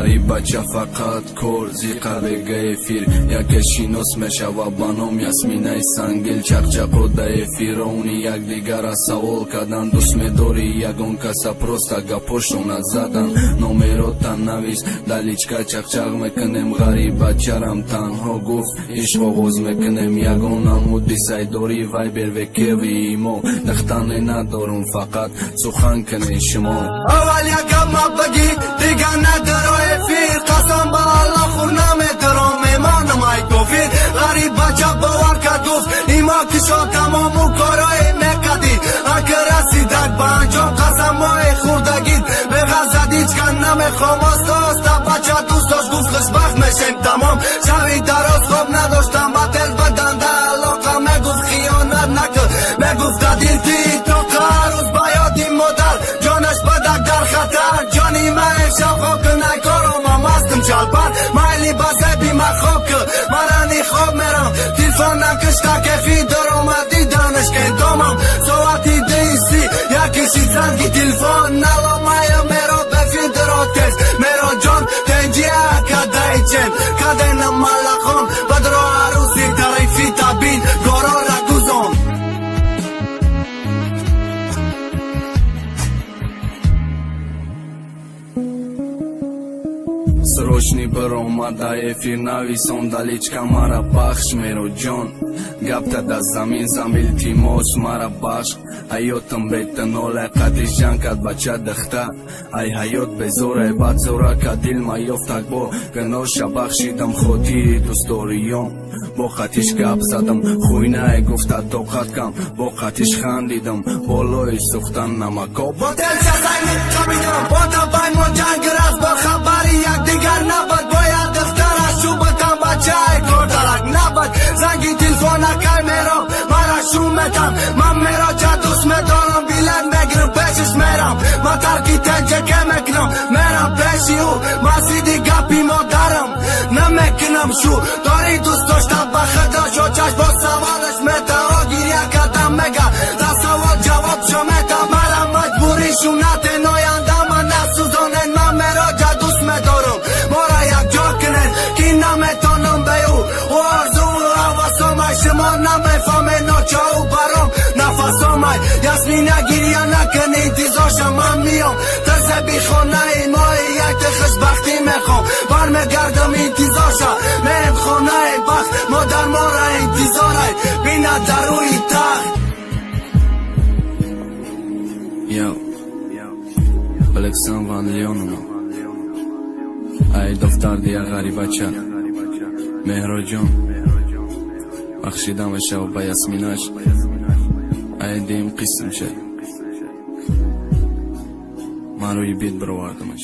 Ғариб бача фақат кор зиқа бега эфир. Яке шинос мешава ба ном Ясминаи Сангил. Чақчақо да эфирони якдигара савол кардан. Дӯст медорӣ ягон каса, просто гапошона задан. Номерота навис да личка, чақчақ мекунем. Ғариб бачарам танҳо гуфт, ишқ оғоз мекунем. Ягон намуди сайдори вайбер векеви имо дахтане надорум, фақат сухан кунед шумо. Аввал як гапма багӣ, дигар надаро эфир. Қасам ба Аллоҳ, хур намедаром, мемонам ай кофир. Ғариб бача бовар кард, гуфт има кишон тамому корое мекардӣ. Ака расидак ба анҷом қасамҳои хурдагит, беғазад ҳичкан намехом. Оста оста бача дӯст дошт, гуфт хушбахт мешем тамом. Шаби дароз хоб надоштам, ба тел баданда алоқа. Мегуфт хиёнат накун, мегуфт да дил ти тоқа. Рӯз ба ёди модар, ҷонаш бадак дар хатар. Ҷони ман, имшаб хоб кун, ай коромам мастам чалпар. Майли, ба зеби ма хоб кун, марани хоб мерам. Телефон накушта кефи даромад, диданаш кендомам. Соати 2:30 якиши занги телефон. Наломая меро бефидро тез. Мероҷон, тенҷия кадаичен кадена малахон. Бадро арӯси тарифи табин горора гузон. Срочный баромада эфир, нависон да личка, мара бахш. Мероҷон, гапта да замин зам, илтимос, мара бахш. Ҳаётам бетаноле қади ҷанг кад бача дихта. Ай ҳаёт безоре бад зора кад, дилма ёфтак бо гуноша бахшидам. Хотири дӯстдориём бо қатиш гап задам, хуйнае гуфта тоқат кам. Бо қатиш хандидам болои сӯхтан намако. Бо телча занг қабидам, бо табай мо ҷанг рафт, бо хабари якдигар набад. Бояд духтараш чӯбатам, бачаи кордарак набад. Занги телефона кай мером, мара шум метам. Ман мероҷа дӯст медорам, билет мегирам, пешиш мерам. Ман тарки тенҷаке мекунам, мерам пеши ӯ. Ман зидди гапи модарам намекунам шу. Дори дӯст дошта ба худо шочаш бо саволаш метао гиря кардам мега. Да савол ҷавоб шо мета, мара маҷбуришу натен, оянда ман насӯзонен. Ман мероҷа дӯст медорам, мора якҷо кунен, ки наметонам бе ӯ. Ӯ орзуву ҳавасомай, шумо намефаҳмен, ночоу баром нафасомай. Ясмина, гиря накун, интизорша, ман миём. Тазеби хонаи мои якте хушбахтӣ мехом. Бармегардам, интизорша, мерем хонаи бахт. Модар мора интизорай, бина дар рӯи тахт. Yo, Александр Ван Леонова. Ай дофтар дия ғарибача. Меҳроҷон бахшида мешава ба Ясминаш. Ай дим қисмча. Ман рӯи бит бировардамаш.